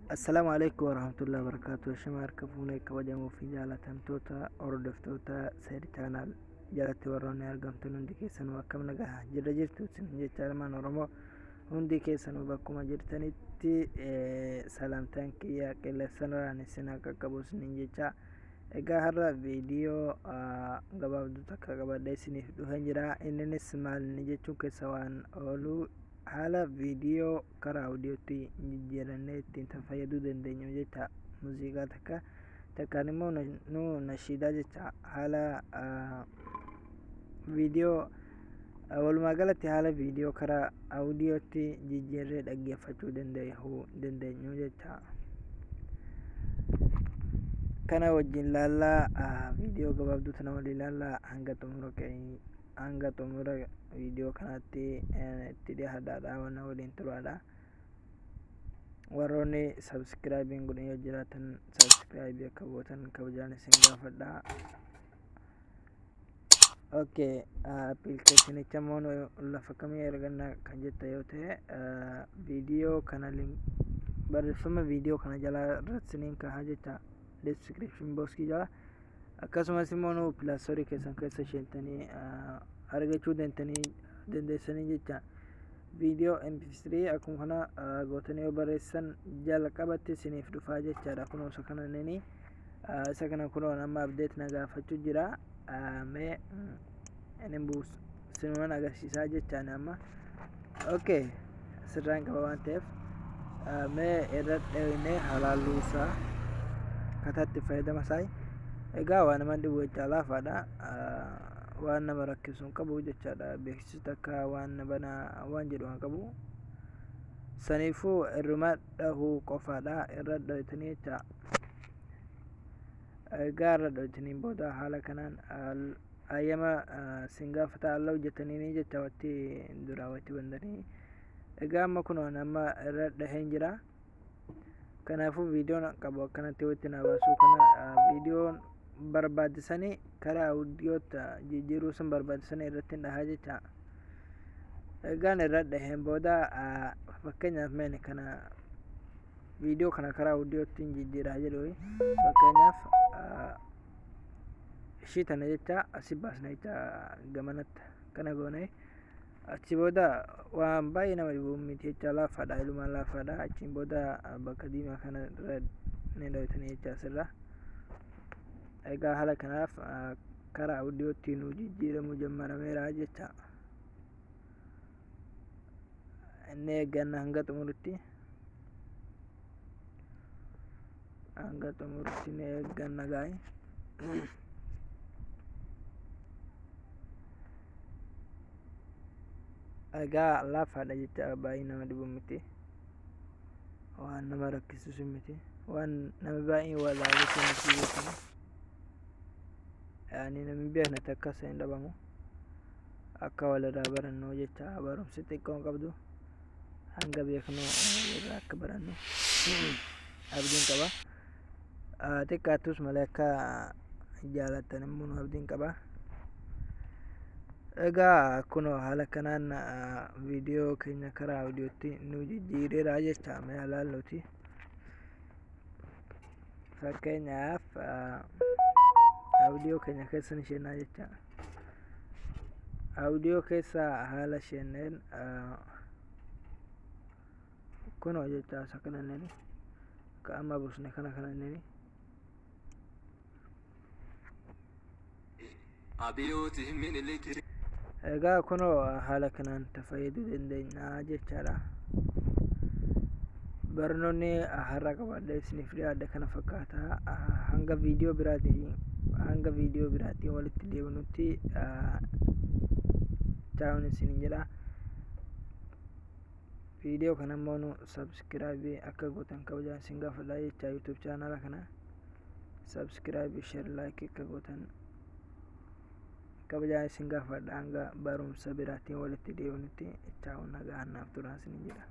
Assalaamu alaikum warahmatullahi wabarakatuh. Shama harka fuunee kabajamoo fi jaalatamtoota hordoftoota Seer Channel jalatti warroonni argamtan hundi keessanuu akkam nagaa jirra jirtu isin jecha ilmaan Oromoo hundi keessanuu bakkuma jirtanitti salamtaan kiyya qilleensarraan isin haa qaqqabu isiniin jecha. Egaa har'a viidiyoo gabaabduu takka qabadhee isiniif dhufeen jira. Inninis maal inni jechuun keessa waan oolu haala viidiyoo karaa audiyootti jijjiirannee ittiin fayyaduu dandeenyu jecha. Muuziqaa takka takkaan immoo nu nashiidaa jecha haala viidiyoo walumaa galatti haala viidiyoo karaa audiyootti jijjiirree dhaggeeffachuu dandeenyu jecha. Kana wajjin laallaa viidiyoo gabaabduu tana waliin laallaa hanga xumura viidiyoo kanaatti itti dhiyaadhaadha waan waliin turaadha. Warroonni sabskraayibiin godhan yoo jiraatan sabskraayibii akka gootan kabajaan isin gaafadha. Okay, appilikeeshinicha immoo lafa kamii arganna kan jetta yoo ta'e viidiyoo kana barreeffama viidiyoo kana jala irratti isiniin kaa'aa jecha description box jala, akkasumas immoo nu Play Store keessan keessa seentanii argachuu dandeessanii jecha. Viidiyoo MP3 akkuma kana gootanii yoo barreessan jalqabatti isiniif dhufaa jechaadha. Kunoo isa kana nini isa kana kunoo amma update na gaafachuu jira. Mee inni buus sinuman agarsiisaa jechaan amma. Okay, asirraan qaba waan ta'eef mee irra dheerinee halaalluu isaa akkaataa fayyadama isaa. Egaa waan nama dhibu jecha laafaadha. Waan nama rakkisu hin qabu jechaadha. Beeksisa takka waan bana waan jedhu hin qabu. Saniifuu irruma dhahuu qofaadha. Irra dhahitanii jecha. Egaa irra dhahitaniin booda haala kanaan ayyama sin gaafata alla hojjetanii jecha watti duraa watti bandanii. Egaa amma kunoo amma irra dhaheen jira. Kanaafuu viidiyoon qabu akkanatti walitti na baasuu kana viidiyoon barbaachisanii karaa audiyootti jijjiiruu sun barbaachisanii irratti dhahaa jecha. Egaan irra dhaheen booda fakkeenyaaf meeni kana viidiyoo kana karaa audiyootti jijjiiraa jedhu, fakkeenyaaf ishii tana jecha asi baasna jecha gamanatti kana goone. Achi booda waan baay'ee nama dhibu miti jecha, laafaadha, ilumaan laafaadha. Achiin booda bakka diimaa kana irra ni dhahitanii jecha asirra. Egaa haala kanaaf karaa audiyootti nu jijjiiramuu jammarameera jecha. Inni eegganna hanga xumuritti ni eegganna gaa'e. Egaa laafaadha jecha, baay'ee nama dhibu miti, waan nama rakkisus miti, waan nama baay'ee walaaluus miti jechuudha. Yaani namni beekne takkas hin dhabamu. Akka walirraa barannu jecha barumsi xiqqoon qabdu hanga beeknu walirraa akka barannu abdiin qaba. Xiqqaattus malee akka jaalattan immoo nu abdiin qaba. Egaa kunoo haala kanaan viidiyoo keenya karaa audiyootti nu jijjiireera jecha. Mee ilaalluuti. Fakkeenyaaf audiyoo keenya keessa ni seennaa jecha. Audiyoo keessa haala seenneen kunoo jecha isa kana nini ka amma buusne kana kana nini. Abiyooti Minilik. Egaa kunoo haala kanaan fayyaduu dandeenya jechaadha. Barnoonni har'a qabadhee isiniif dhiyaadhe kana fakkaata. Hanga viidiyoo biraatiin walitti deebinutti chaawun isiniin jedha. Viidiyoo kana immoo nu subscribe akka gootan kabajaan isin gaafadha jecha. YouTube channel kana subscribe, share, like akka gootan kabajaan isin gaafadha. Hanga barumsa biraatiin walitti deebinutti chaawun, nagaan naaf turaa isiniin jedha.